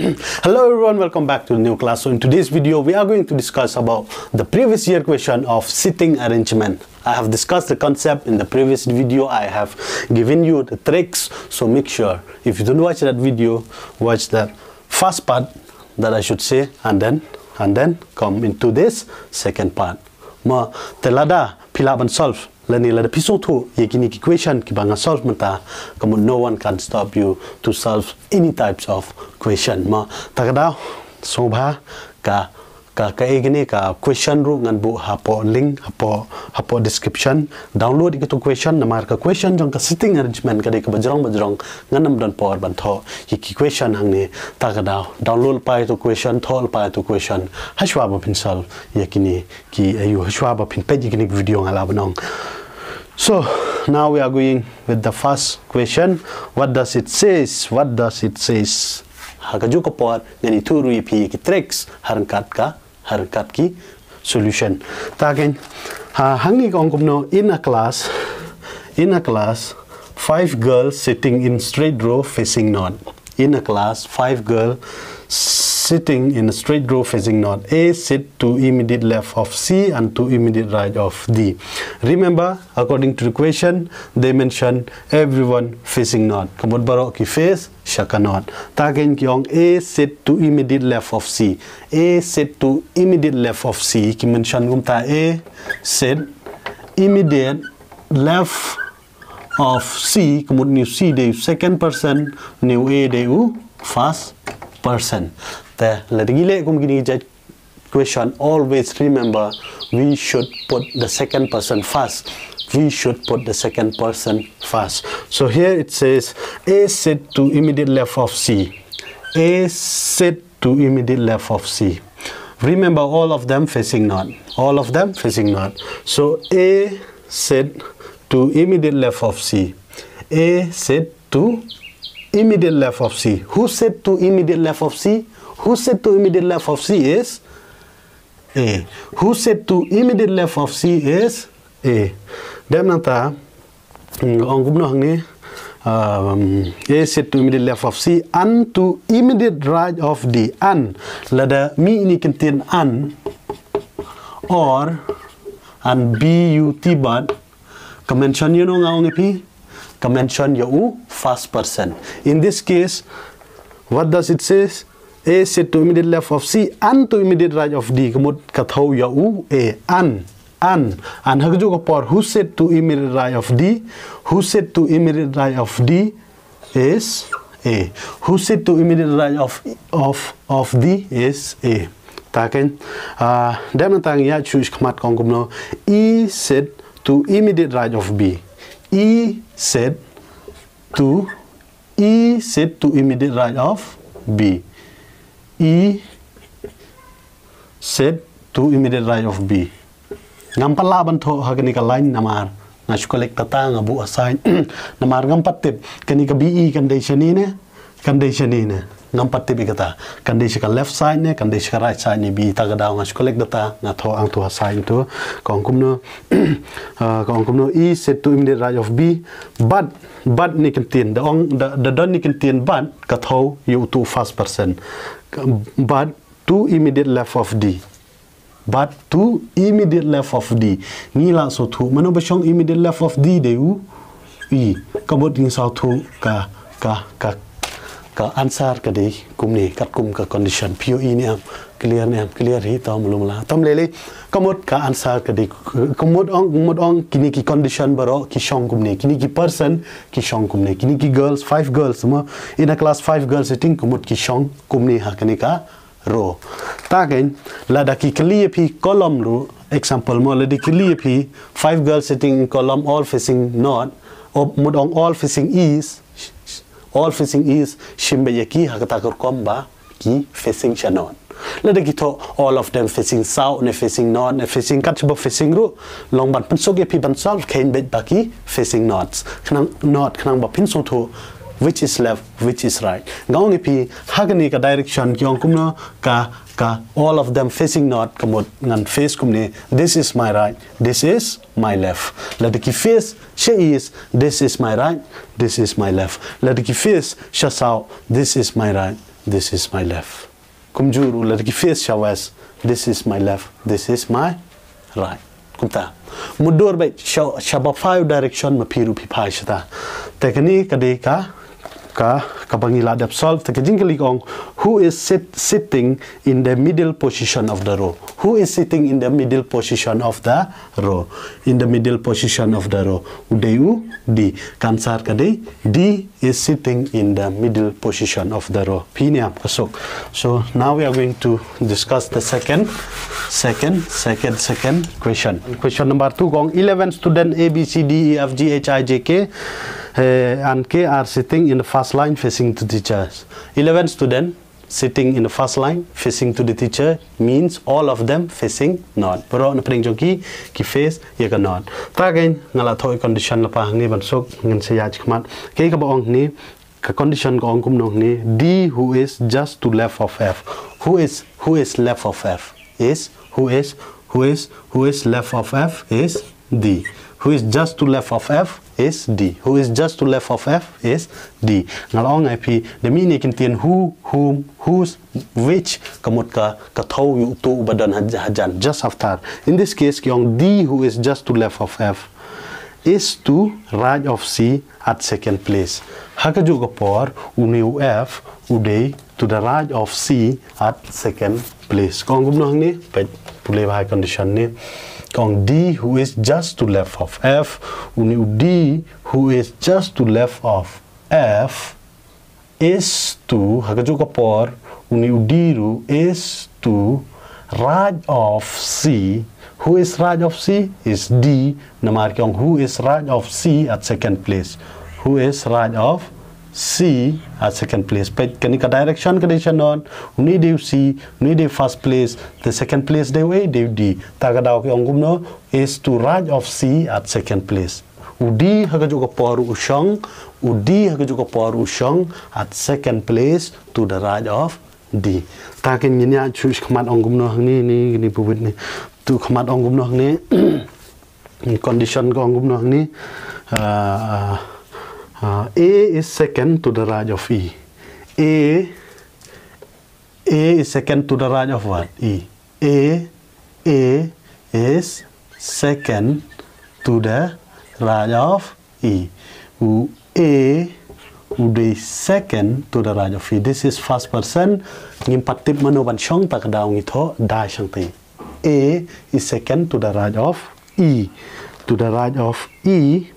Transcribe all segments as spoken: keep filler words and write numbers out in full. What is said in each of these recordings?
Hello everyone, welcome back to the new class. So in today's video, we are going to discuss about the previous year question of seating arrangement. I have discussed the concept in the previous video. I have given you the tricks. So make sure if you don't watch that video, watch that first part that I should say, and then and then come into this second part. Ma te lada phi lah ban solve lane lada phi sngewthuh ïa kine ki question kiba nga solve mynta, ka mut no one can stop you to solve any types of question. Ma ta ka daw sngewbha ka ka ka e kine ka question ruh ngan buh hapoh link, hapoh hapoh description. Download ïa kito question, namar ka question jong ka seating arrangement ka dei kaba jrong ba jrong, ngan ym don por ban thoh ïa ki question hangne. Ta ka daw download lypa ïa kito question, thoh lypa ïa kito question hashwa ba phin solve ïa kine ki, aïu, hashwa ba phin peit ïa kine ki video nga lah ban ong. So now we are going with the first question. What does it says? What does it says? Ha kajuh ka por ngan ïathuh ruh ïa phi ki tricks ha ryngkat ka, ha ryngkat ki solution. Ta keiñ, ha hangne ka ong kumno, in a class, in a class, five girls sitting in straight row facing north. In a class, five girls sitting in a straight row facing north. A sit to immediate left of C and to immediate right of D. Remember, according to the question, they mention everyone facing north. Ka mut baroh ki face sha ka north. Ta keiñ ki ong A sit to immediate left of C. A sit to immediate left of C. Ki mention kumta, A sit immediate left of C, ka mut une u C dei u second person, une u A dei u first person. Te lada ngi leh kum kine ki jait question, always remember we should put the second person first. We should put the second person first. So here it says A sit to immediate left of C. A sit to immediate left of C. Remember, all of them facing north. All of them facing north. So A sit to immediate left of C. A sit to immediate left of C. Who sit to immediate left of C? Who sit to immediate left of C is A. Who sit to immediate left of C is A. Dep nangta, mm, ong kumno hangne, um, A sit to immediate left of C and to immediate right of D. And, lada mih ine i kyntien and, or, and, but, ka mention ïa uno, nga ong ïa phi, ka mention ïa u first person. In this case, what does it says? A sit to immediate left of C and to immediate right of D. Ka mut ka thew ïa u A. And, and, and ha kajuh ka por, who sit to immediate right of D? Who sit to immediate right of D is A. Who sit to immediate right of, of, of D is A. Ta keiñ, ah, dep nangta ngi ïaid shuh shakhmat, ka ong kumno, E sit to immediate right of B. E sit to, E sit to immediate right of B. E sit to immediate right of B. Ngam pat lah ban thoh ha kane ka line namar nga shu collect data, nga buh ha side. Namar ngam pat tip kane ka B E kan dei shane ne, kan dei shane ne. Ngam pat tip ïa kata, kan dei sha ka left side ne, kan dei sha ka right side ne B E. Ta ka daw nga shu collect data, nga thoh hangto ha side to. Ka ong kumno, ah, ka ong kumno, E sit to immediate right of B. But, but ine i kyntien, da ong, da, da don ine i kyntien but, ka thew ïa uto u first person. Ka, but to immediate left of D. But to immediate left of D. Ngi la sngewthuh, mano ba shong immediate left of D? Dei u E. Ka mut ngi sngewthuh ka, ka, ka, ka answer ka dei kumne, katkum ka condition. Phi ïohi ne em? Clear ne em? Clear hi, to malu mala. To lei lei. Ka mut ka answer ka dei, ka mut ong, ka mut ong kine ki condition baroh ki shong kumne. Kine ki person ki shong kumne. Kine ki girls, five girls, mo. In a class, five girls sitting, ka mut ki shong kumne ha kane ka row. Ta keiñ, lada ki kylli ïa phi column ruh, example mo, lada ki kylli ïa phi, five girls sitting in column, all facing north, o mut ong all facing east, all facing east, shim beit ïa ki ha kata ka rukom ba ki facing sha north. Lada ki thoh all of them facing south, ne facing north, ne facing, kat shaba facing ruh, long ban pynsuk ïa phi ban solve, kheiñ beit ba ki facing north. Khnang north, khnang ba phin sngewthuh which is left, which is right. Nga ong ïa phi, ha kane ka direction ki ong kumno, ka, ka, all of them facing north, ka mut ngan face kumne, this is my right, this is my left. Lada ki face sha east, this is my right, this is my left. Lada ki face sha south, this is my right, this is my left. Kumjuh ruh lada ki face sha west, this is my left, this is my right. Kumta. Mutdur beit sha, sha ba phai u direction ma phi ruh phi phai shata. Te kane ka dei ka, ka, kaba ngi la dep solve. Te ka jingkylli ka ong, who is sit, sitting in the middle position of the row? Who is sitting in the middle position of the row? In the middle position of the row. U dei u D. Ka answer ka dei D is sitting in the middle position of the row. Phi niam ka suk. So now we are going to discuss the second, second, second, second question. Question number two ka ong, eleven student A, B, C, D, E, F, G, H, I, J, K, eh, and K are sitting in the first line facing the teachers. Eleven student sitting in the first line facing to the teacher means all of them facing north. Baroh na pdeng jong ki, ki face ïa ka north. Ta kein nga la thoh condition lypa hangne ban suk, ngin sa ïaid khmat. Kaei kaba ong hangne, ka condition ka ong kumno hangne, D who is just to left of F. Who is, who is left of F? Is, who is, who is, who is left of F is D. Who is just to left of F is D. Who is just to left of F is D. Nga la ong ïa phi, da mih ne ki ktien who, whom, whose, which, ka mut ka, ka thew ïa uto uba don ha, hajan, just after. In this case, ki ong D who is just to left of F is to right of C at second place. Ha kajuh ka por, une u F, u dei to the right of C at second place. Ka ong kumno hangne, peit pule bha condition ne. Ka ong D who is just to left of F, une u D who is just to left of F is to, ha kajuh ka por, une u D ruh is to right of C. Who is right of C is D. Namar ki ong who is right of C at second place. Who is right of C at second place. Peit kane ka direction ka dei sha north, une dei u C, une dei first place, the second place dei u A, dei u D. Ta ka daw ki ong kumno, is to right of C at second place. U D ha kajuh ka por u shong, u D ha kajuh ka por u shong at second place to the right of D. Ta kein ngin ïa shu khmat ong kumno hangne, ne, ne, ne, tu khmat ong kumno hangne. Condition ka ong kumno hangne. Uh, uh, uh, A is second to the right of E. A, A is second to the right of what? E. A, A is second to the right of E. U A u dei second to the right of E. This is first person. Ngim pat tip mano ban shong, ta ka daw ngi thoh dash shangti. A is second to the right of E. To the right of E.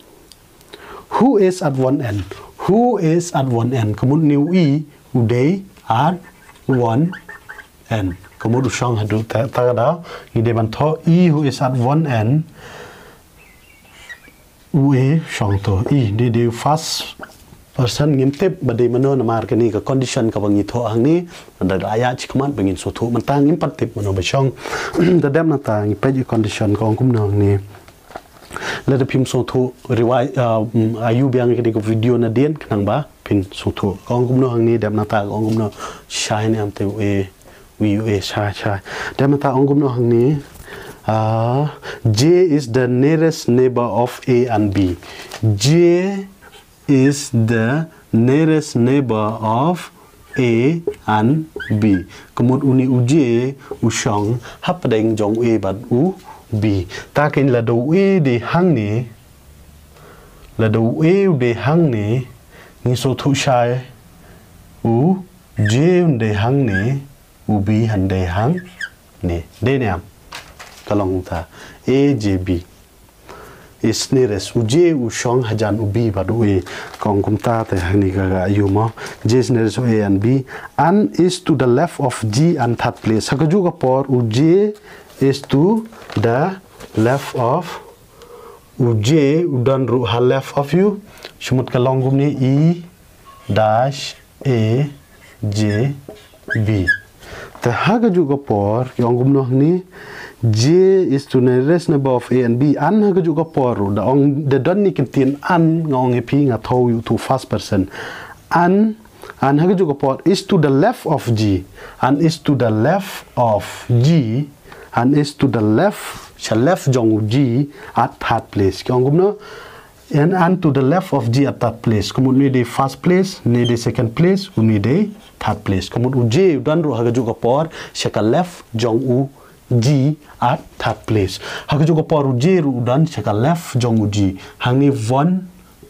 Who is at one end? Who is at one end? Ka mut une u E u dei at one end. Ka mut u shong haduh ta, ta ka daw ngi dei ban thoh E who is at one end. U A shong to. E dei, dei first person, ngim tip ba dei mano namar kane ka condition kaba ngi thoh hangne. Da la ïa shi khmat ba ngin sngewthuh, mynta ngim pat tip mano ba shong. Da dep nangta ngi peit ïa condition ka ong kumno hangne. Lada phim sngewthuh, rewatch, uh, mm, ïa u biang ïa kane ka video nadien khnang ba phin sngewthuh. Ka ong kumno hangne, dep nangta ka ong kumno, shai ne em te u A, u A, u A, shai, shai. Dep nangta ong kumno hangne, uh, J is the nearest neighbor of A and B. J is the nearest neighbor of A and B. Ka mut une u J u shong hapdeng jong u A bad u B. Ta kein lada u A dei hangne, lada u A u dei hangne, ngi sngewthuh shai u J un dei hangne, u B un dei hangne. Dei ne em? Ka long kumta. A J B. Is nearest, u J u shong hajan u B bad u A. Ka ong kumta te hangne ka, ka ïoh mo. J is nearest to A and B and is to the left of G and third place. Ha kajuh ka por u J is to the left of, u J u don ruh ha left of u. Shu mut ka long kumne, E dash A J B. Te ha kajuh ka por, ki ong kumno hangne, J is to nearest neighbor of A and B, and ha kajuh ka por, da ong, da don ne ki ktien and, nga ong ïa phi, nga thew ïa u to first person. And, and ha kajuh ka por, is to the left of G, and is to the left of G, and is to the left, sha left jong u G, at third place. Ki ong kumno, And, and to the left of G at third place. Ka mut une dei first place, une dei second place, une dei third place. Ka mut u J u don ruh ha kajuh ka por sha ka left jong u G at third place. Ha kajuh ka por u J ruh u don sha ka left jong u G. Hangne one,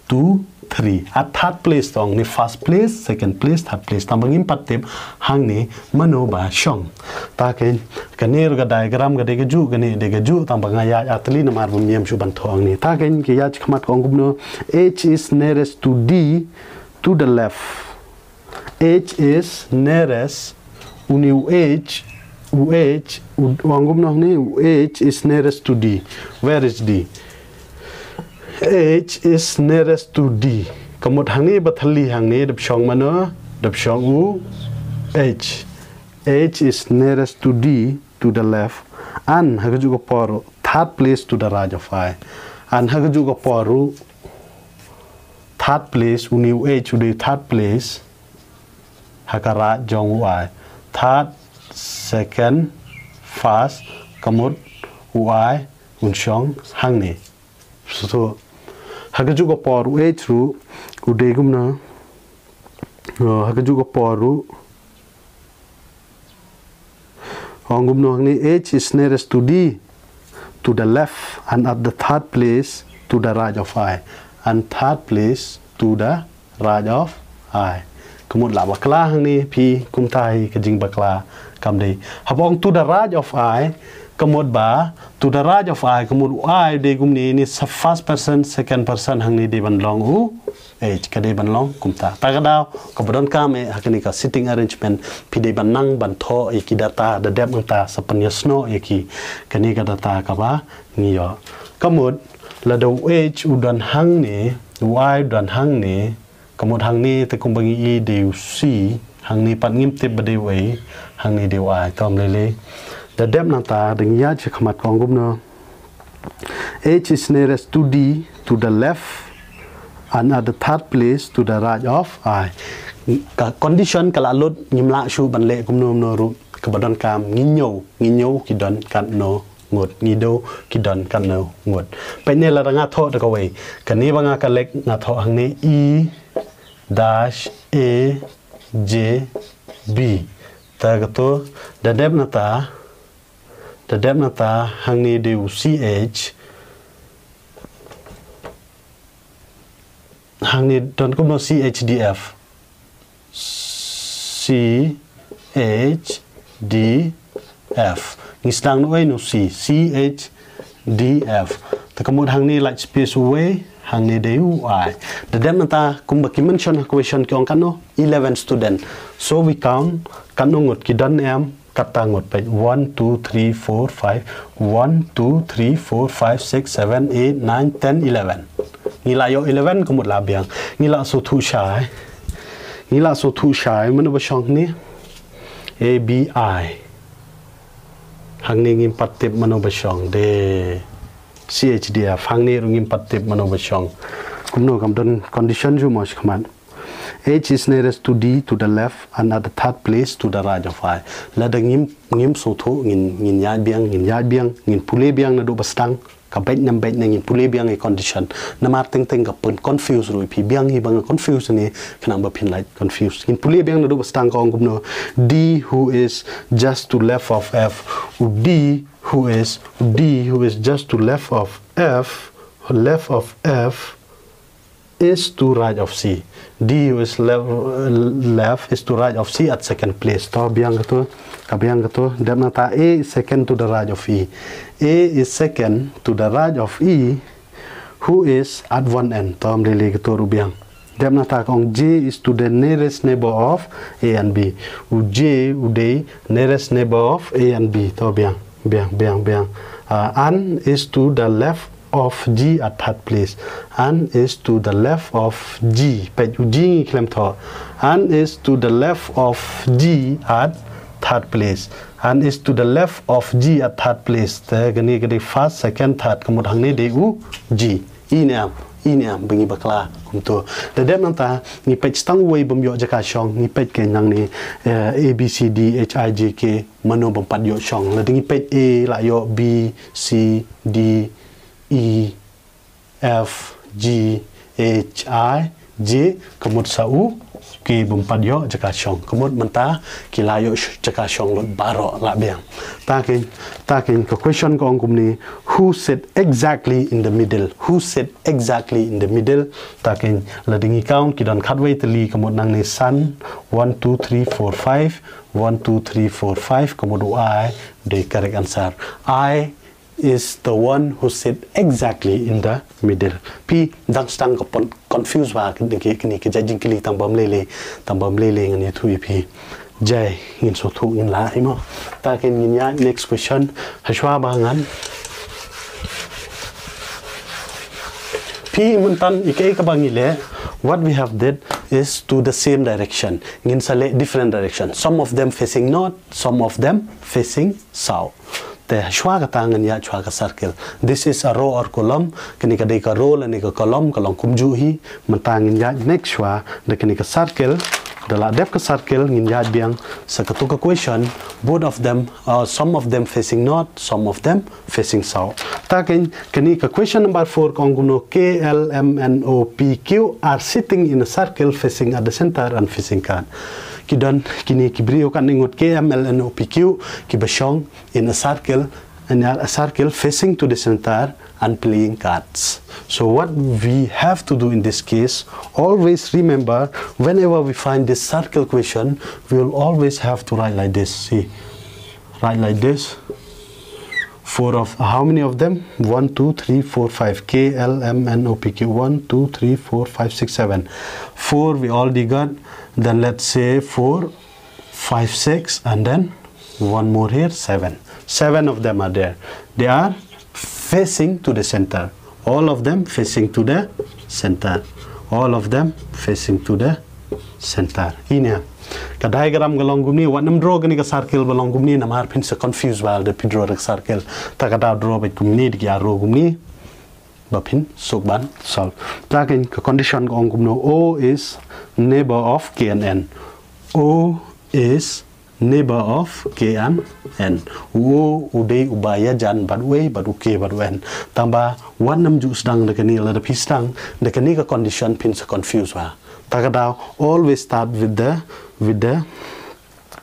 two, three. At third place tang, ne first place, second place, third place. Tang ba ngim pat tip hangne mano ba shong. Ta kane, kane ruh ka diagram ka dei kajuh, kane dei kajuh, tang ba nga ïaid artylli namar ba ngim shu ban thoh hangne. Ta kane, ki ïaid khmat ka ong kumno, H is nearest to D to the left. H is nearest, une u H, u H, u, u ong kumno hangne, u H is nearest to D. Where is D? H is nearest to D. Ka mut hangne ba thylli hangne, dap shong mano, dap shong u H. H is nearest to D to the left. And ha kajuh ka por, third place to the right of I. And ha kajuh ka por, third place, une u H u dei third place ha ka right jong u I. Third, second, first, ka mut u I un shong hangne. So, so, ha kajuh ka por u H ruh u dei kumno, uh, ha kajuh ka por ruh ong kumno hangne, H is nearest to D to the left and at the third place to the right of I. And third place to the right of I. Ka mut la bakla hangne phi, kumta hi ka jingbakla kam dei. Haba ong to the right of I, ka mut ba to the right of I, ka mut u I dei kumne, ne sa first person, second person, hangne dei ban long u H, ka dei ban long kumta. Ta ka daw kaba donkam eh ha kane ka seating arrangement, phi dei ban nang ban thoh ïa ki data da dep nangta sa pynïasnoh ïa ki, kane ka data kaba ngi ïoh. Ka mut lada u H u don hangne, u I u don hangne, ka mut hangne te kumba ngi i dei u C, hangne pat ngim tip ba dei u A, hangne dei u I, to ym lei lei. Da dep nangta, da ngi ïaid sha khmat ka ong kumno, H is nearest to D to the left and at the third place to the right of I. Ka condition ka la lut, ngim lah shuh ban leh kumno kumno ruh, kaba donkam ngi ñiew, ngi ñiew ki don katno ngut, ngi ñiew ki don katno ngut. Peit ne lada nga thoh da kawei, kane ba nga collect nga thoh hangne E dash A J B. Ta kato, da dep nangta, da dep nangta, hangne dei u C H. Hangne don kumno, C H D F. C H D F. Ngi sdang na uwei na u C, C H D F. Te ka mut hangne lait space uwei, hangne dei u I. Da dep nangta kumba ki mention ha question ki ong katno, eleven student. So we count, katno ngut ki don em, katta ngut, peit, one, two, three, four, five, one, two, three, four, five, six, seven, eight, nine, ten, eleven. Ngi la ïoh eleven, ka mut la biang. Ngi la sngewthuh shai. Ngi la sngewthuh shai, mano ba shong hangne? A B I. Hangne ngim pat tip mano ba shong, dei C H D F. Hangne ruh ngim pat tip mano ba shong. Kumno, kam don condition ju mo shi khmat. H is nearest to D to the left and at the third place to the right of I. Lada ngim, ngim sngewthuh, ngin, ngin ïaid biang, ngin ïaid biang, ngin pule biang naduh ba sdang, ka beit ne ym beit ne, ngin pule biang ïa condition. Namar teng teng ka pyn confuse ruh ïa phi, biang hi ba nga confuse ne, khnang ba phin lait confuse. Ngin pule biang naduh ba sdang, ka ong kumno, D who is just to left of F, u D who is, D who is just to left of F, left of F, is to right of C. D who is left, left is to right of C at second place. To biang kato, ka biang kato. Dep nangta A is second to the right of E. A is second to the right of E, who is at one end. To ym lei lei, kato ruh biang. Dep nangta ka ong J is to the nearest neighbor of A and B. U J u dei nearest neighbor of A and B. To biang, biang, biang, biang. Uh, and is to the left of G at third place. And is to the left of G. Peit, u G ngi khlem thoh. And is to the left of G at third place. And is to the left of G at third place. Te kane ka dei first, second, third. Ka mut hangne dei u G. I ne em, i ne em, ba ngi bakla kumto. Da dep nangta, ngi peit tang uwei bym ïoh jaka shong, ngi peit keiñ nangne, eh, A, B, C, D, H, I, J, K, mano bym pat ïoh shong. Lada ngi peit A, la ïoh B, C, D, E, F, G H I J, ka mut sa u K bym pat ïoh jaka shong. Ka mut mynta ki la ïoh sh-, jaka shong lut baroh lah biang. Ta keiñ, ta keiñ ka question ka ong kumne, who sit exactly in the middle? Who sit exactly in the middle? Ta keiñ lada ngi count ki don khatwei tylli, ka mut nangne san, one, two, three, four, five, one, two, three, four, five, ka mut u I dei correct answer. I is the one who sit exactly in the middle. Phi dang sdang ka pon-, confuse bha kane ka, kane ka judging kali, tang bym lei lei, tang bym lei lei ngan ïathuh ïa phi. Jai, ngin sngewthuh, ngin lah hi mo. Ta keiñ ngin ïa next question. Hashwa ba ngan. Phi mynta ïa kaei kaba ngi leh, what we have did is to the same direction. Ngin sa leh different direction. Some of them facing north, some of them facing south. Te hashwa kata ngan ïa shwa ka circle. This is a row or column. Kane ka dei ka row lane ka column, ka long kumjuh hi. Mynta ngin ïa next shwa da kane ka circle. Da la dep ka circle ngin ïa biang sa katu ka question. Both of them, uh, some of them facing north, some of them facing south. Ta keiñ kane ka question number four ka ong kumno, K, L, M, N, O, P, Q are sitting in a circle facing at the center and facing card. Ki don kine ki briew katne ngut, K, M, L, N, O, P, Q, kiba shong in a circle, in a circle facing to the center and playing cards. So what we have to do in this case, always remember, whenever we find this circle question, we will always have to write like this. See, write like this. Four of, how many of them? One, two, three, four, five. K, L, M, N, O, P, Q. One, two, three, four, five, six, seven. Four we already got. Then let's say four, five, six, and then one more here, seven. Seven of them are there. They are facing to the center. All of them facing to the center. All of them facing to the center. Ine ka diagram ka long kumne, wat nym draw kane ka circle ba long kumne, namar phin sa confuse ba lada phi draw da ka circle. Ta ka daw draw beit kumne, da ki arrow kumne, ba phin suk ban solve. Ta keiñ ka condition ka ong kumno, O is neighbor of K and N. O is neighbor of K and N. U O u dei uba ïajan bad u A bad u K bad u N. Tangba wat nym ju sdang da kane, lada phi sdang da kane ka condition phin sa confuse ba. Ta ka daw always start with the, with the,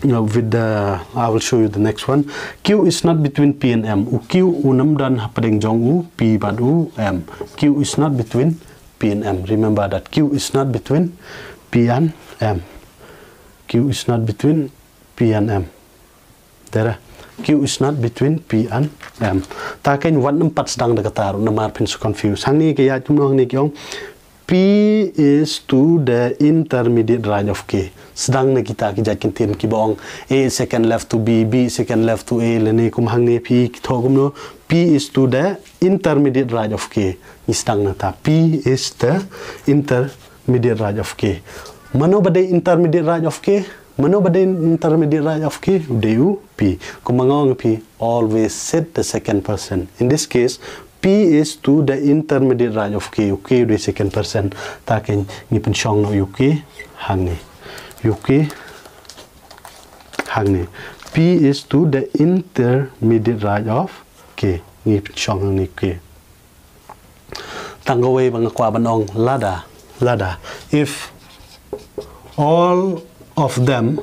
you know, with the, I will show you the next one. Q is not between P and M. U Q um don hapdeng jong u P bad u M. Q is not between P and M. Remember that Q is not between P and M. Q is not between P and M. Te re, Q is not between P and M. Ta keiñ wat nym pat sdang da kata ruh namar phin sa confuse. Hangne ki ïa kumno, hangne ki ong P is to the intermediate right of K. Sdang na kita ki jait kyntien kiba ong A is second left to B, B is second left to A, lane kum hangne phi thoh kumno, P is to the intermediate right of K. Ngi sdang na ta, P is the intermediate right of K. Mano ba dei intermediate right of K? Mano ba dei intermediate right of K? U dei u P. Kumba nga ong ïa phi, always sit the second person. In this case, P is to the intermediate right of K. U K u dei second person. Ta keiñ ngi pynshong noh ïa u K hangne. Ïa u K hangne. P is to the intermediate right of K. Ngi pynshong hangne u K. Tang kawei ba nga kwah ban ong, lada, lada, if all of them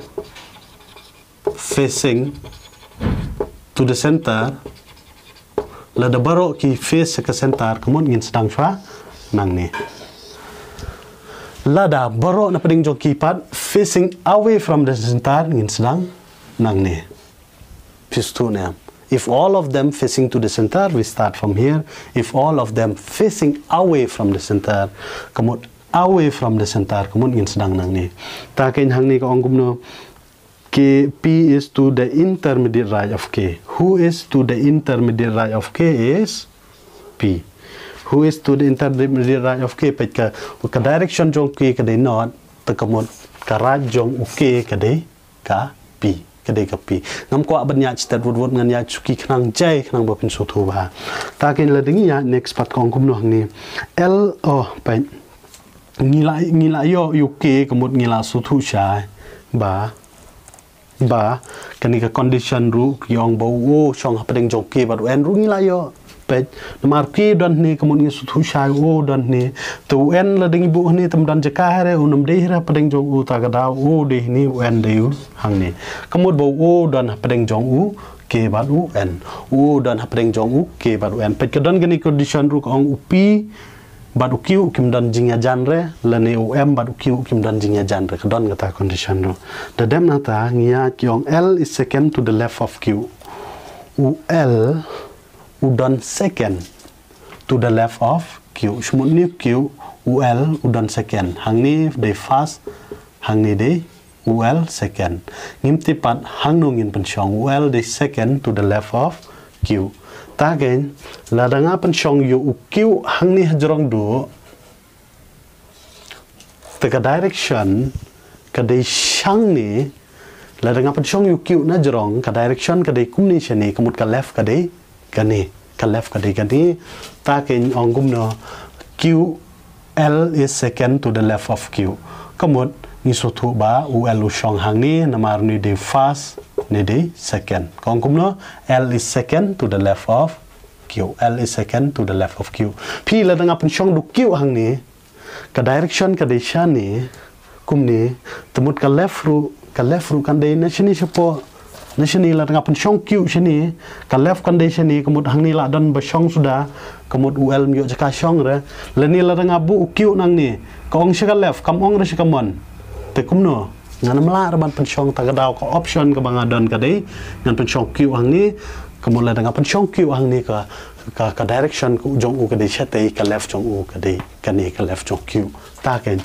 facing to the center, lada baroh ki face sha ka center, ka mut ngin sdang shwa nangne. Lada baroh na pdeng jong ki pat facing away from the center, ngin sdang nangne. Phi sngewthuh ne em? If all of them facing to the center, we start from here. If all of them facing away from the center, ka mut away from the center, ka mut ngin sdang nangne. Ta keiñ hangne ka ong kumno, K, P is to the intermediate right of K. Who is to the intermediate right of K is P. Who is to the intermediate right of K? Peit ka, ka direction jong u K ka dei north, te ka mut ka right jong u K ka dei ka P, ka dei ka P. Ngam kwah ban ïaid stet wut wut, ngan ïaid shuki khnang jai khnang ba phin sngewthuh bha. Ta keiñ lada ngi ïaid next pat ka ong kumno hangne. L, oh, peit. Ngi la, ngi la ïoh ïa u K, ka mut ngi la sngewthuh shai ba, ba kane ka condition ruh ki ong ba u O shong hapdeng jong u K bad u N ruh ngi la ïoh. peit. Namar u k don hangne, ka mut ngi sngewthuh shai u o don hangne. Te u n lada ngi buh hangne te ym don jaka hi re, u nym dei hi re hapdeng jong u, ta ka daw u o dei hangne, u n dei u hangne. Ka mut ba u o don hapdeng jong u k bad u n. U o don hapdeng jong u k bad u n. Peit, ka don kane condition ruh, ka ong u p bad u q kim don jingïajan re, lane u m bad u q kim don jingïajan re. Ka don kata condition ruh. Da dep nangta ngi ïa ki ong l is second to the left of q. U l u don second to the left of q. Shu mut hangne u q, u l u don second. Hangne dei first, hangne dei u l second. Ngim tip pat hangno ngin pynshong, u l dei second to the left of q. Ta kein, lada nga pynshong ïa u q hangne hajrong duh, te ka direction ka dei shangne. Lada nga pynshong ïa u q na jrong, ka direction ka dei kumne shane, ka mut ka left ka dei kane, ka left ka dei kane. Ta kein ong kumno, q, l is second to the left of q. Ka mut ngi sngewthuh ba u l u shong hangne, namar une dei first, une dei second. Ka ong kumno, l is second to the left of q. L is second to the left of q. Phi, lada nga pynshong da u q hangne, ka direction ka dei shane, kumne, te mut ka left ruh, ka left ruh kan dei na shane shapoh, na shane. Lada nga pynshong q shane, ka left kan dei shane, ka mut hangne lah don ba shong suda, ka mut u l ym ïoh jaka shong re. Lane lada nga buh u q nangne, ka ong sha ka left, kam ong re sha ka mon. Te kumno, ngan ym lah re ban pynshong, ta ka daw ka option kaba nga don ka dei ngan pynshong q hangne. Ka mut lada nga pynshong q hangne, ka, ka, ka direction ka jong u ka dei shatei, ka left jong u ka dei kane, ka left jong q. Ta kein,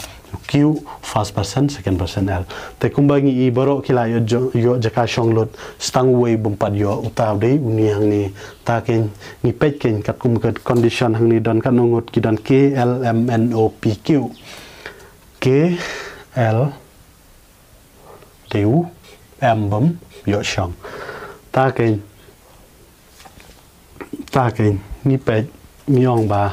q first person, second person l. Te kumba ngi i, baroh ki la ïoh jo-, ïoh jaka shong lut, sa tang uwei bym pat ïoh, uta u dei une hangne. Ta kein, ngi peit kein katkum ka condition hangne, don katno ngut, ki don k, l, m, n, o, p, q. K, l, dei u m bym ïoh shong. Ta kein, ta kein, ngi peit, ngi ong ba,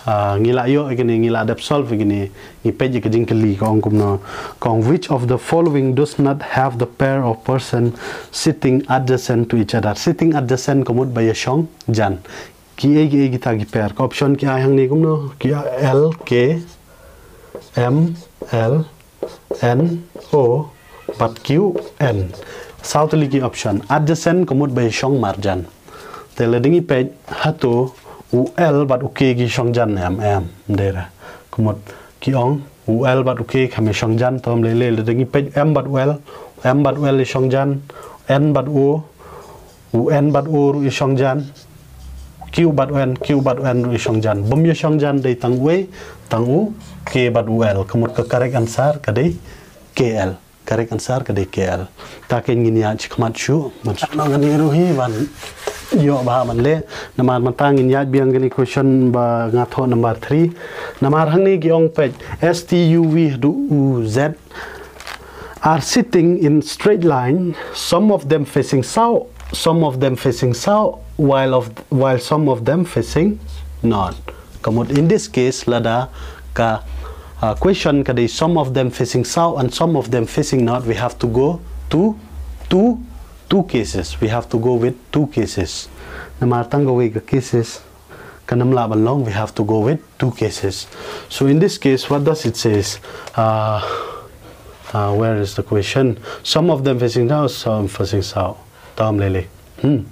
ah, ngi la ïoh ïa kine, ngi la dep solve ïa kine, ngi peit ïa ka jingkylli, ka ong kumno, ka ong, which of the following does not have the pair of person sitting adjacent to each other? Sitting adjacent ka mut ba ïashong jan. Kiei kiei kita ki pair? Ka option ki ai hangne kumno, ki ai l, k, m, l, n, o, bad q, n. Saw tylli ki option. Adjacent ka mut ba ïashong marjan. Te lada ngi peit, hato u l bad u k ki shong jan ne em? Em, ym dei re. Ka mut ki ong u l bad u k kam ïashong jan, te ym lei lei. Lada ngi peit, m bad u l, m bad u l ïashong jan, n bad o, u n bad o ruh ïashong jan, q bad u n, q bad u n ruh ïashong jan. Bym ïashong jan dei tang uwei, tang u k bad u l. Ka mut ka correct answer ka dei k l. Correct answer ka dei k l. Ta kein, ngin ïaid shakhmat shuh, ban shu nang kane ruh hi ban ïoh bha ban leh. Namar mynta ngin ïaid biang kane question ba nga thoh, number three. Namar hangne ki ong, peit, s, t, u, v haduh u z are sitting in straight line, some of them facing south, some of them facing south, while of, while some of them facing north. Ka mut, in this case, lada ka, uh, question ka dei some of them facing south and some of them facing north, we have to go to two, two cases. We have to go with two cases. Namar tang kawei ka cases kan ym lah ban long, we have to go with two cases. So in this case, what does it says? Uh, uh, where is the question? Some of them facing north, some facing south. Te ym lei lei. Hmm.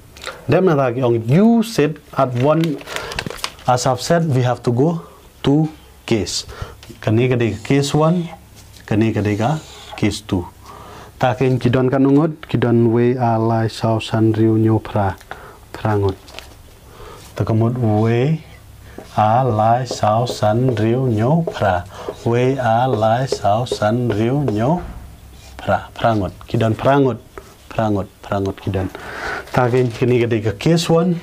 Dep nangta ki ong, you sit at one, as I've said, we have to go two case. Kane ka dei ka case one, kane ka dei ka case two. Ta kein, ki don katno ngut? Ki don wei, ar, lai, saw, san, hynriew, hynñiew, phra. Phra ngut. Te ka mut wei, ar, lai, saw, san, hynriew, hynñiew, phra. Wei, ar, lai, saw, san, hynriew, hynñiew, phra. Phra ngut. Ki don phra ngut. Phra ngut, phra ngut ki don. Ta kein, kane ka dei ka case one,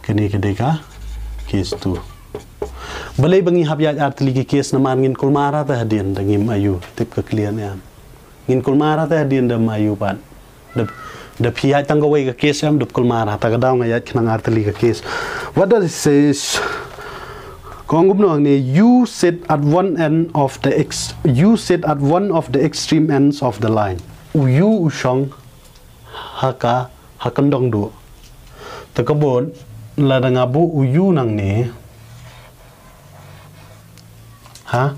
kane ka dei ka case two. Balei ba ngi hap ïaid ar tylli ki case? Namar ngin kulmar te hadien da ngim aiu tip ka clear ne em. Ngin kulmar te hadien da ym aiu pat. Da, da phi ïaid tang kawei ka case em, da kulmar. Ta ka daw nga ïaid khnang ar tylli ka case. What does it says? Ka ong kumno hangne, you sit at one end of the ex-, you sit at one of the extreme ends of the line. U, you u shong ha ka, ha kyndong duh. Te ka mut, lada nga buh u U nangne. Ha?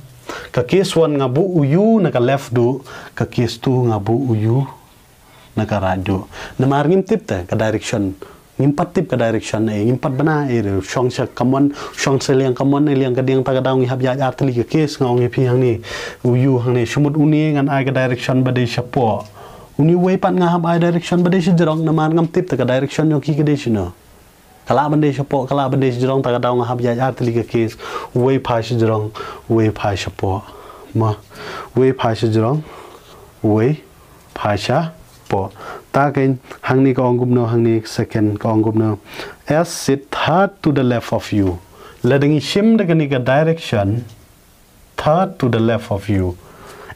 Ka case one nga buh u U na ka left duh, ka case two nga buh u U na ka right duh. Namar ngim tip te ka direction. Ngim pat tip ka direction eh, ngim pat bna eh, shong sha common, shong sha liang common eh, liang ka diang ta ka daw ngi hap ïaid ar tylli ka case nga ong ïa phi hangne. U U hangne, shu mut une ngan ai ka direction ba dei shapoh. Une uwei pat nga hap ai direction ba dei shajrong, namar ngam tip te ka direction jong ki ka dei shano. Ka lah ban dei shapoh, ka lah ban dei shajrong, ta ka daw nga hap ïaid ar tylli ka case. Uwei phai shajrong, uwei phai shapoh. Ma, uwei phai shajrong, uwei phai shapoh. Ta kein hangne ka ong kumno, hangne second ka ong kumno. S sit third to the left of U. Lada ngi shim da kane ka direction, third to the left of U.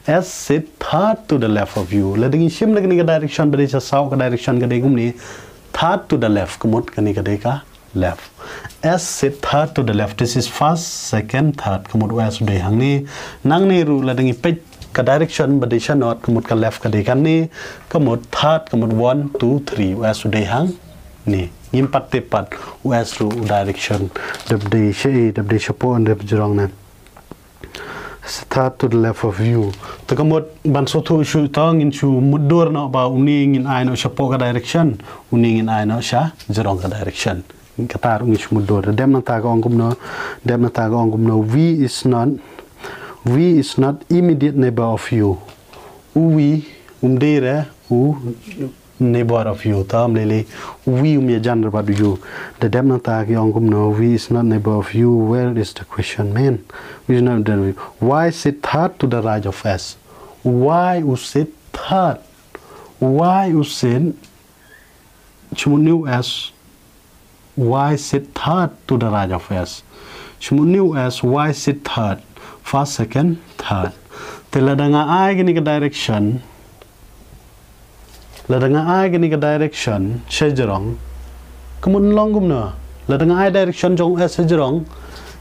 S sit third to the left of U. Lada ngi shim da kane ka direction ba dei shasaw, ka direction ka dei kumne, third to the left, ka mut kane ka dei ka left. S sit third to the left. This is first, second, third. Ka mut u S u dei hangne. Nangne ruh lada ngi peit ka direction ba dei sha north, ka mut ka left ka dei kane. Ka mut third, ka mut one, two, three. U S u dei hangne. Ngim pat tip pat u S ruh u direction. Dep dei shaei, dep dei shapoh, dep jrong ne. Third to the left of U. Te ka mut ban sngewthuh shuh, to ngin shu mutdur noh ba une ngin ai noh shapoh ka direction, une ngin ai noh shajrong ka direction. Kata ruh ngin shu mutdur. Dep nangta ka ong kumno, dep nangta ka ong kumno. V is not, V is not immediate neighbor of U. U V um dei re u neighbor of U, tam lili, U V um ïajan re bad U. Da dep nangta ki ong kumno, V is not neighbor of U, where is the question, man? V is not neighbor. Y sit third to the right of S. Y u sit third. Y u sit, shu mut une u S, Y sit third to the right of S. Shu mut une u S, Y sit third. First, second, third. Te lada nga ai kane ka direction, lada nga ai kane ka direction shajrong, ka mut long kumno? Lada nga ai direction jong S shajrong,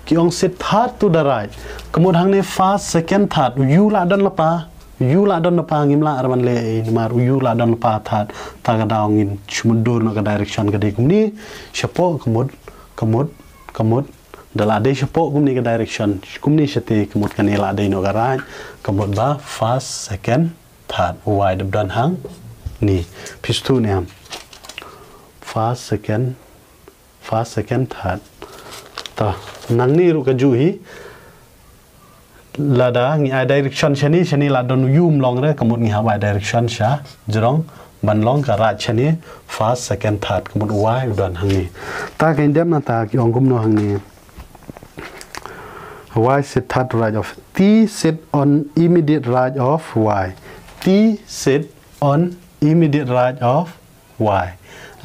ki ong sit third to the right. Ka mut hangne first, second, third. U U lah don lypa, U lah don lypa, ngim lah re ban leh ei, namar U lah don lypa third. Ta ka daw ngin shu mutdur noh ka direction ka dei kumne. Shapoh ka mut, ka mut, ka mut. Da lah dei shapoh kumne ka direction, kumne shate, ka mut kane lah dei noh ka right. Ka mut ba first, second, third. U Y dep don hangne. Phi sngewthuh ne em? First, second, first, second, third. To, nangne ruh kajuh hi. Lada ngi ai direction shane, shane lah don U um long re, ka mut ngi hap ai direction shajrong ban long ka right shane, first, second, third, ka mut Y u don hangne. Ta kein dep nangta ki ong kumno hangne. Y sit third right of, T sit on immediate right of Y. T sit on immediate right of Y.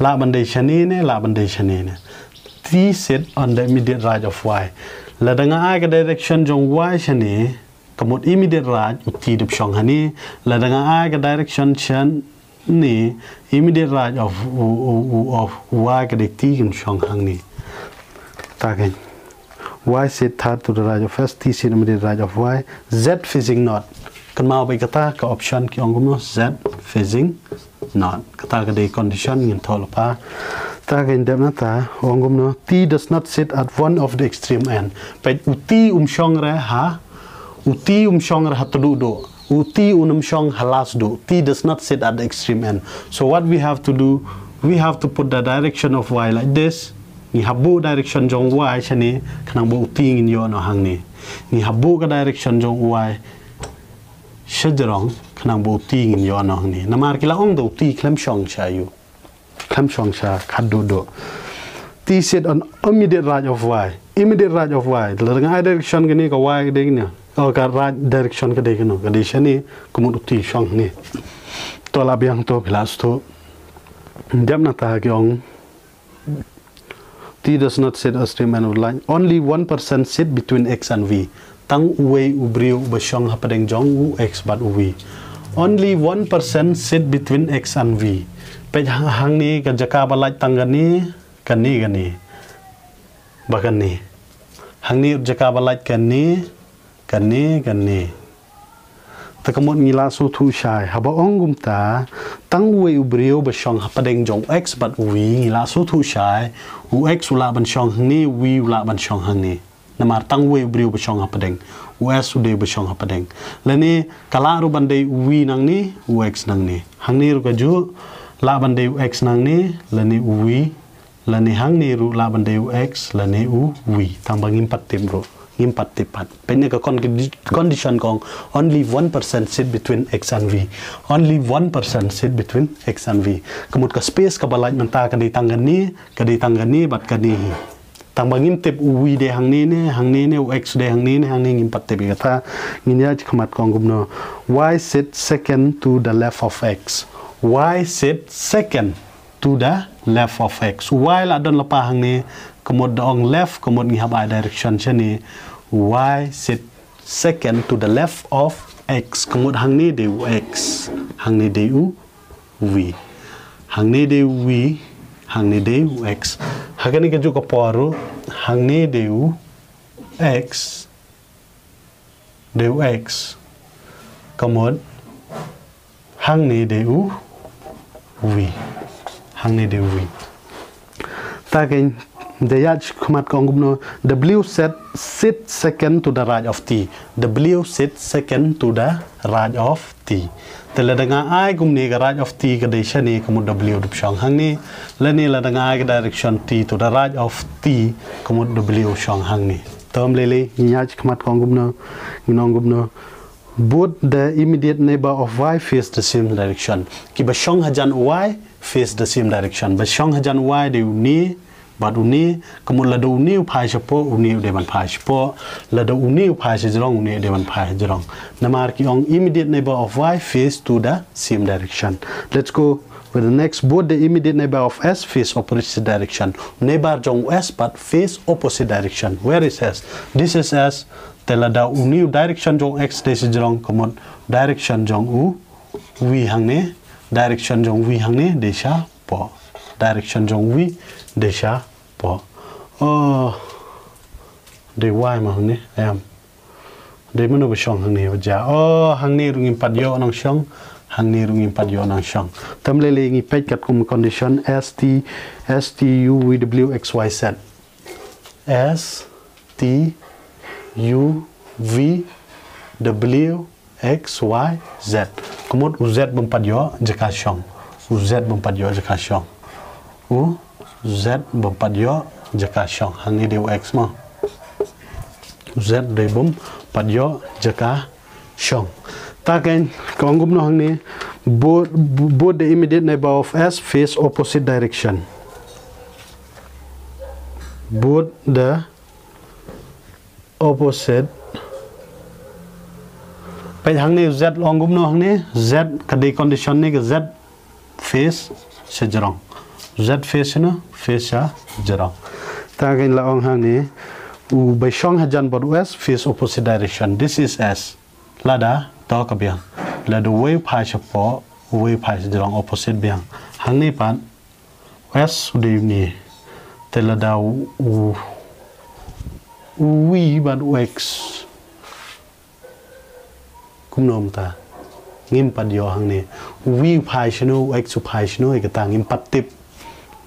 Lah ban dei shane ne, lah ban dei shane ne. T sit on the immediate right of Y. Lada nga ai ka direction jong Y shane, ka mut immediate right, u T dep shong hangne. Lada nga ai ka direction shane, immediate right of, u, u, u, of Y ka dei T, kan shong hangne. Ta kein. Y sit third to the right of S, T sit immediate right of Y, Z facing north. Kynmaw beit kata ka option ki ong kumno, Z facing north. Kata ka dei condition ngin thoh lypa. Ta kein dep nangta, ong kumno, T does not sit at one of the extreme end. Peit u T um shong re ha, u T um shong re ha tdong duh. U T um shong ha last duh. T does not sit at the extreme end. So what we have to do, we have to put the direction of Y like this. Ngi hap buh direction jong Y shane, khnang ba u T ngin ïoh noh hangne. Ngi hap buh ka direction jong Y shajrong, khnang ba u T ngin ïoh noh hangne. Namar ki la ong da u T khlem shong sha U. Khlem shong sha khatduh duh. T sit on immediate right of Y. Immediate right of Y. Lada nga ai direction kane, ka Y ka dei kane. Oh, ka right direction ka dei kano. Ka dei shane, ka mut u T shong hangne. To lah biang to, phi lah sngewthuh. Dep nangta ki ong. T does not sit extreme end of line. Only one percent sit between X and V. Tang uwei u briew uba shong hapdeng jong u X bad u V. Only one percent sit between X and V. Peit ha-, hangne ka jaka ba lait tang kane, kane, kane. Ba kane. Hangne jaka ba lait kane, kane, kane. Ta ka mut ngi la sngewthuh shai, haba ong kumta, tang uwei u briew ba shong hapdeng jong u X bad u V, ngi la sngewthuh shai, u X u lah ban shong hangne, u V u lah ban shong hangne. Namar tang uwei u briew ba shong hapdeng, u S u dei ba shong hapdeng. Lane ka lah ruh ban dei u V nangne, u X nangne. Hangne ruh ka juh, lah ban dei u X nangne, lane u V, lane hangne ruh lah ban dei u X, lane u V. Tang ba ngim pat tip ruh. Ngim pat tip pat. Peit na ka con-, condition ka ong, only one person sit between X and V. Only one person sit between X and V. Ka mut ka space kaba lait mynta ka dei tang kane, ka dei tang kane, bad kane hi. Tang ba ngim tip u V dei hangne ne, hangne ne, u X dei hangne ne, hangne ngim pat tip ïa kata, ngin ïa khmat ka ong kumno. Y sit second to the left of X. Y sit second to the left of X. Y la don lypa hangne, ka mut da ong left, ka mut ngi hap ai direction shane. Y sit second to the left of X. Ka mut hangne dei u X. Hangne dei u V. Hangne dei u V. Hangne dei u X. Ha kane ka juh ka por ruh, hangne dei u X. Dei u X. Ka mut hangne dei u V. Hangne dei u V. Ta kein, da ïa khmat ka ong kumno, W set sit second to the right of T. W sit second to the right of T. Te lada nga ai kumne ka right of T ka dei shane, ka mut W dei shong hangne. Lane lada nga ai ka direction T to the right of T, ka mut W shong hangne. Te ym lei lei, ngi ïa khmat ka ong kumno, ngi ong kumno. Both the immediate neighbor of Y face the same direction. Kiba shong hajan Y face the same direction. Ba shong hajan Y dei une bad une, ka mut lada une u phai shapoh, une u dei ban phai shapoh. Lada une u phai shajrong, une u dei ban phai shajrong. Namar ki ong immediate neighbor of Y face to the same direction. Let's go with the next. Both the immediate neighbor of S face opposite direction. Neighbor jong S bad face opposite direction. Where is S? This is S. Te lada une u direction jong X dei shajrong, ka mut direction jong u V hangne, direction jong V hangne dei shapoh. Direction jong V dei shapoh. Oh, dei Y ma hangne, em. Dei mano ba shong hangne ba ja. Oh, hangne ruh ngim pat ïoh nang shong. Hangne ruh ngim pat ïoh nang shong. Te ym lei lei ngi peit katkum condition S T, S T U V W X Y Z. S T U V W X Y Z. Ka mut u Z bym pat ïoh jaka shong. U Z bym pat ïoh jaka shong. U Z bym pat ïoh jaka shong. Hangne dei u X mo. U Z dei bym pat ïoh jaka shong. Ta kein, ka ong kumno hangne, both, both the immediate neighbor of S face opposite direction. Both the opposite. Peit hangne Z la ong kumno hangne, Z ka dei condition ne ka Z face shajrong. Z face ne, face shajrong. Ta kein la ong hangne, u ba shong hajan bad u S face opposite direction. This is S. Lada, to ka biang. Lada uwei u phai shapoh, uwei u phai shajrong, opposite biang. Hangne pat, S u dei une. Te lada u, u, u V bad u X. Kumno mynta. Ngim pat ïoh hangne. U V u phai shano, u X u phai shano, ïa kata ngim pat tip.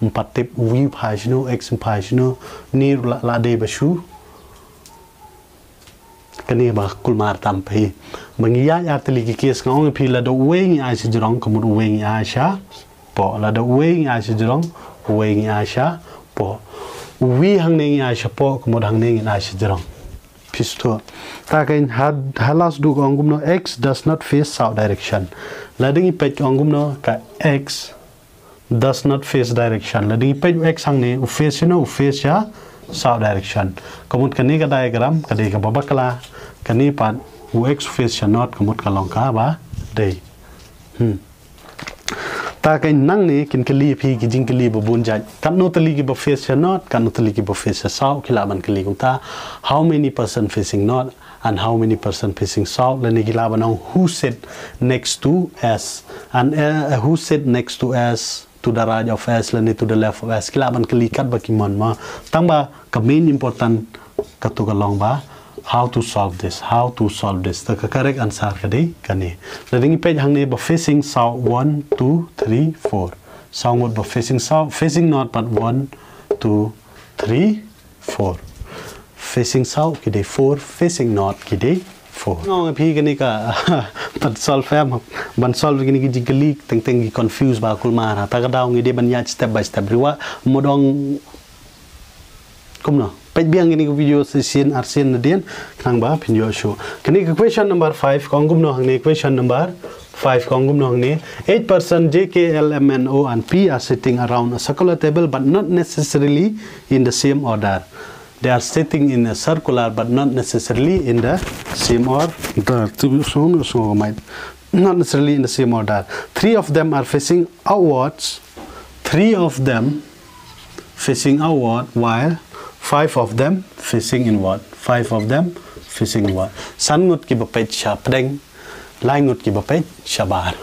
Ngim pat tip, u V u phai shano, u X u phai shano. Ni la, la dei ba shu. Kane ba kulmar tam phi. Ba ngi ïa ïa tylli ki case nga ong phi lada uwei ngi ai shajrong, ka mut uwei ngi ai shapoh. Lada uwei ngi ai shajrong, uwei ngi ai shapoh. U V hangne ngi ai shapoh, ka mut hangne ngi ai shajrong. Phi sngewthuh. Ta kein ha, ha last duh ka ong kumno X does not face south direction. Lada ngi peit ka ong kumno ka X does not face direction. Lada ngi peit u X hangne, u face shano, u face sha south direction. Ka mut kane ka diagram, ka dei kaba bakla, kane pat, u X u face sha north, ka mut ka long kaba dei. Hmm. Ta kein nangne kin kylli phi ki jingkylli ba bun jait. Katno tylli kiba face sha north, katno tylli kiba face sha south, ki lah ban kylli kumta. How many person facing north? And how many person facing south? Lane ki lah ban ong who sit next to S. And, uh, who sit next to S, to the right of S, lane to the left of S. Ki lah ban kylli katba ki mon mo. Tang ba ka main important katu ka long ba How to solve this? How to solve this? Te ka correct answer ka dei kane. Lada ngi peit hangne ba facing south, one, two, three, four. Saw ngut ba facing south, facing north pat one, two, three, four. Facing south ki dei four, facing north ki dei four. Nga ong ïa phi kane ka, ban solve em, ban solve kine ki jingkylli, teng teng ki confuse bha kulmar. Ta ka daw ngi dei ban ïaid step by step. Riewha mut ong kumno. Peit biang kine ki video shisien arsien nadien, khnang ba phin ïoh shuh. Kane ka question number five, ka ong kumno hangne, question number five, ka ong kumno hangne. Eight person J, K, L, M, N, O and P are sitting around a circular table but not necessarily in the same order. They are sitting in a circular but not necessarily in the same order. Tu song song might not necessarily in the same order. Three of them are facing outwards. Three of them facing outward, while five of them facing inward. Five of them facing inward. San ngut kiba peit sha pdeng, lai ngut kiba peit shabar.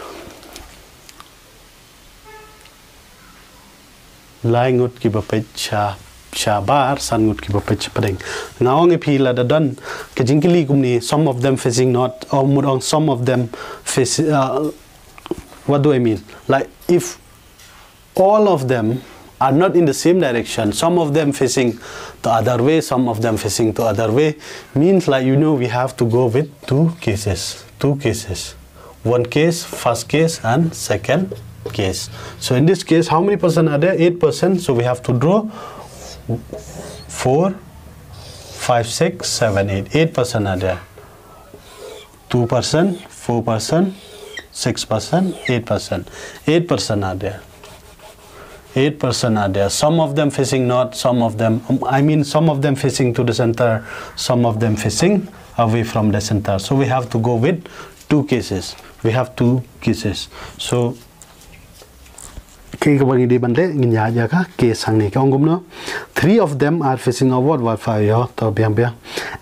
Lai ngut kiba peit sha, shabar, san ngut kiba peit sha pdeng. Nga ong ïa phi lada don ka jingkylli kumne, some of them facing north, or mut ong some of them face, uh, what do I mean? Like, if all of them are not in the same direction, some of them facing the other way, some of them facing the other way, means, like, you know, we have to go with two cases. Two cases. One case, first case, and second case. So in this case, how many person are there? Eight person. So we have to draw four, five, six, seven, eight. Eight person are there. Two person, four person, six person, eight person. Eight person are there. Eight person are there. Some of them facing north, some of them, um, I mean, some of them facing to the center, some of them facing away from the center. So we have to go with two cases. We have two cases. So, okay, kaba ngi dei ban leh, ngin ïaid ïa ka case hangne. Ka ong kumno? Three of them are facing outward, while five, ïa, to biang biang.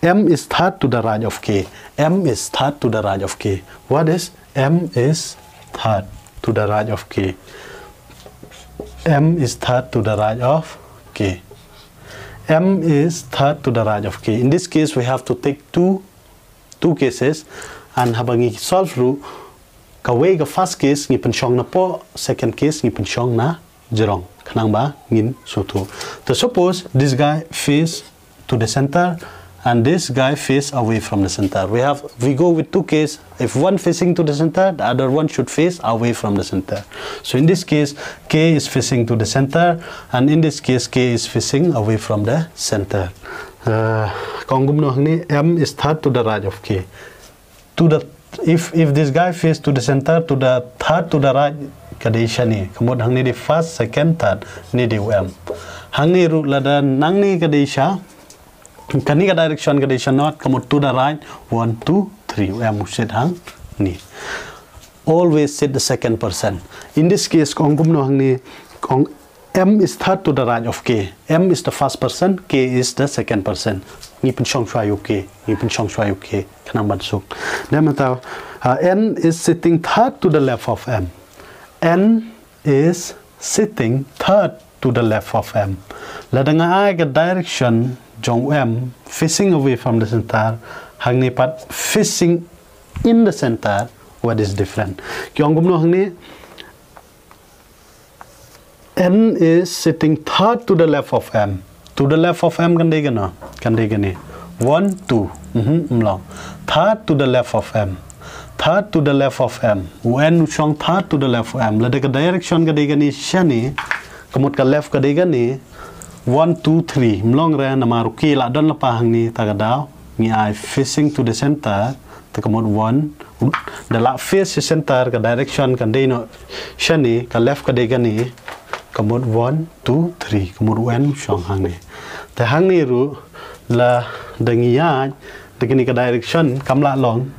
M is third to the right of K. M is third to the right of K. What is M is third to the right of K. M is third to the right of K. M is third to the right of K. In this case, we have to take two, two cases, and haba ngi solve ruh, kawei ka first case ngi pynshong napoh, second case ngi pynshong na jrong. Khnang ba ngin sngewthuh. To suppose this guy face to the center and this guy face away from the center. We have, we go with two case. If one facing to the center, the other one should face away from the center. So in this case, K is facing to the center, and in this case, K is facing away from the center. Uh, ka ong kumno hangne, M is third to the right of K. To the, if, if this guy face to the center, to the third to the right, ka dei shane. Ka mut hangne dei first, second, third, ne dei u M. Hangne ruh lada nangne ka dei sha, kane ka direction ka dei sha north, ka mut to the right, one, two, three, u M u sit hangne. Always sit the second person. In this case, ka ong kumno hangne, ka ong M is third to the right of K. M is the first person, K is the second person. Ngi pynshong shuwa ïa u K, ngi pynshong shuwa ïa u K. Khnang ban suk. Dei mynta, uh, N is sitting third to the left of M. N is sitting third to the left of M. Lada nga ai ka direction jong M facing away from the center, hangne pat facing in the center, what is different? Ki ong kumno hangne, N is sitting third to the left of M. To the left of M kan dei kano? Kan dei kane. One, two. Mhm, ym long. Third to the left of M. Third to the left of M. U N u shong third to the left of M. Lada ka direction ka dei kane shane, ka mut ka left ka dei kane. One, two, three. Ym long re namar u K la don lypa hangne, ta ka daw ngi ai facing to the center. Te ka mut one, da lah face sha center, ka direction kan dei noh shane, ka left ka dei kane, ka mut one, two, three, ka mut u N u shong hangne. Te hangne ruh lada ngi ïaid da kane ka direction kam lah long.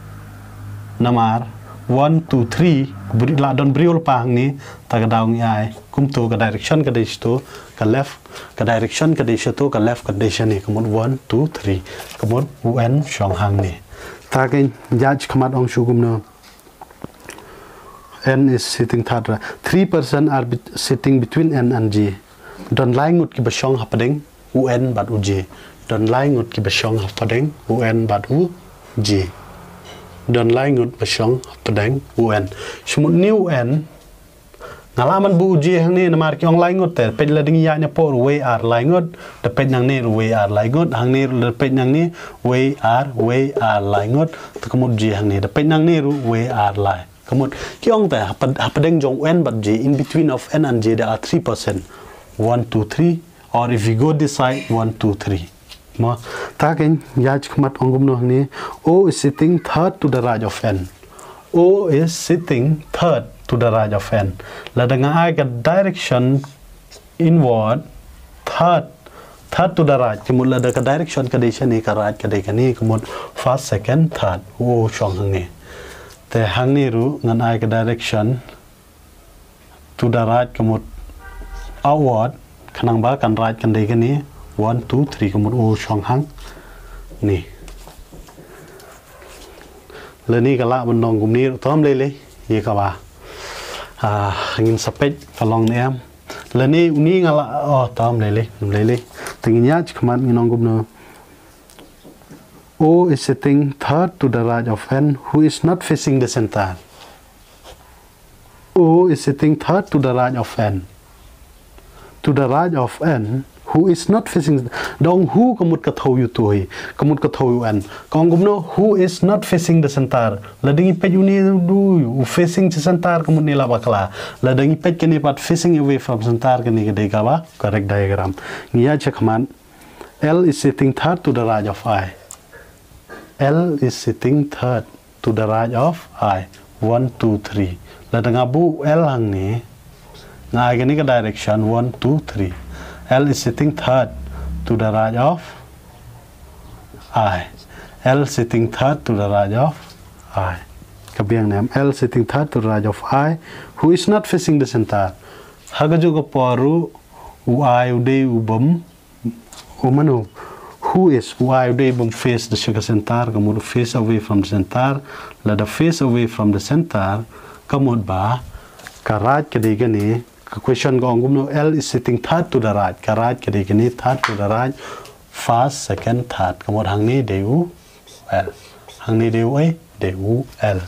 Namar one, two, three, bri-, lah don briew lypa hangne, ta ka daw ngi ai kumto, ka direction ka dei shato, ka left, ka direction ka dei shato, ka left ka dei shane, ka mut one, two, three, ka mut u N u shong hangne. Ta ka ïaid khmat ong shuh kumno. N is sitting third. Three person are bet-, sitting between N and J. Don lai ngut kiba shong hapdeng u N bad u J. Don lai ngut kiba shong hapdeng u N bad u J. Don lai ngut ba shong hapdeng u N. Shu mut une u N. Nga lah ban buh u J hangne namar ki ong lai ngut te. Peit lada ngi ïaid napoh ruh wei ar lai ngut. Da peit nangne ruh wei ar lai ngut. Hangne ruh da peit nangne wei ar, wei ar lai ngut. Te ka mut J hangne. Da peit nangne ruh wei ar lai. Ka mut ki ong te hapdeng jong u N bad J, in between of N and J there are three percent. One, two, three. Or if we go this side, one, two, three. Mo, ta kein, ïaid shakhmat ong kumno hangne. O is sitting third to the right of N. O is sitting third to the right of N. Lada nga ai ka direction inward, third, third to the right. Ka mut lada ka direction ka dei shane, ka right ka dei kane, ka mut first, second, third. O shong hangne. Te hangne ruh ngan ai ka direction to the right ka mut outward, khnang ba kan right kan dei kane, one, two, three, ka mut u shong hangne. Lane ka lah ban long kumne ruh, tom lei lei ïa kaba, ah, ngin sa peit ka long ne em. Lane une nga lah, oh, tom lei lei, lei lei. Te ngin ïaid shakhmat ngin ong kumno. O is sitting third to the right of N, who is not facing the center. O is sitting third to the right of N. To the right of N, who is not facing. Da ong who ka mut ka thew ïa uto hi. Ka mut ka thew ïa u N. Ka ong kumno, who is not facing the center. Lada ngi peit une u, u facing the center ka mut ne la bakla. Lada ngi peit kane pat facing away from center kane ka dei kaba correct diagram. Ngi ïaid shakhmat. L is sitting third to the right of I. L is sitting third to the right of I. One, two, three. Lada nga buh L hangne, nga ai kane ka direction, one, two, three. L is sitting third to the right of I. L sitting third to the right of I. Ka biang ne em, L sitting third to the right of I, who is not facing the center. Ha kajuh ka por ruh u I u dei u bym, u mano, who is, u I u dei u bym face da sha ka center, ka mut face away from the center. Lada face away from the center, ka mut ba ka right ka dei kane. Ka question ka ong kumno, L is sitting third to the right. Ka right ka dei kane, third to the right. First, second, third. Ka mut hangne dei u L. Hangne dei u A, dei u L.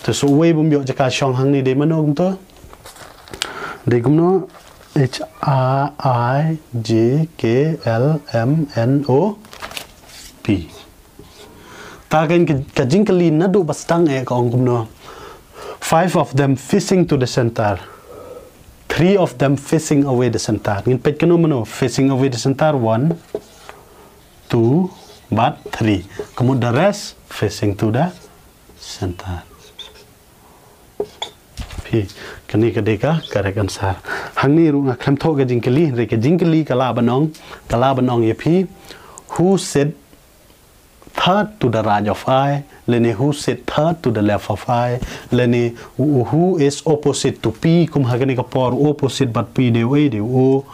Te sa uwei bym ïoh jaka shong hangne dei mano kumto? Dei kumno? H I J K L M N O P. Ta kein ka, ka jingkylli naduh ba sdang eh ka ong kumno. Five of them facing to the center. Three of them facing away the center. Ngin peit kano mano facing away the center. One, two, bad three. Ka mut the rest facing to the center. Phi, kane ka dei ka correct answer. Hangne ruh nga khlem thoh ka jingkylli, hynrei ka jingkylli ka lah ban ong, ka lah ban ong ïa phi, who sit third to the right of I, lane who sit third to the left of I, lane who, who is opposite to P, kum ha kane ka por opposite bad P dei u A, dei u O.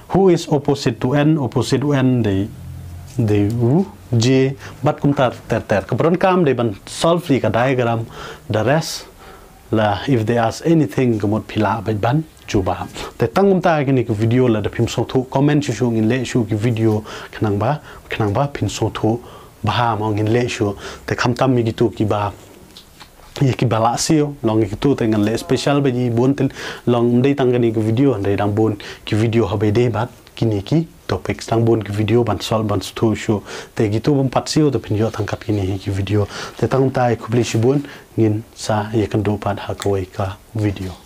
Who is opposite to N, opposite to N dei, dei u J, bad kumta ter ter. Ka pyndonkam dei ban solve ïa ka diagram, the rest la, if they ask anything, ka mut phi lah beit ban jubab. Te tang kumta kane ka video, lada phim sngewthuh comment shuh shuh, ngin leh shuh ki video khnang ba, khnang ba phin sngewthuh bha mo, ngin leh shuh. Te khamtam ïa kito kiba, ïa kiba lah siew, long ïa kito te ngan leh special ba ïa bun te, long ym dei tang kane ka video, hynrei dang bun ki video haba ïadei bad kine ki topics, dang bun ki video ban solve ban sngewthuh shuh. Te kito bym pat siew te phin ïoh tang kat kine ki video. Te tang kumta, khublei shibun, ngin sa ïakynduh pat ha kawei ka video.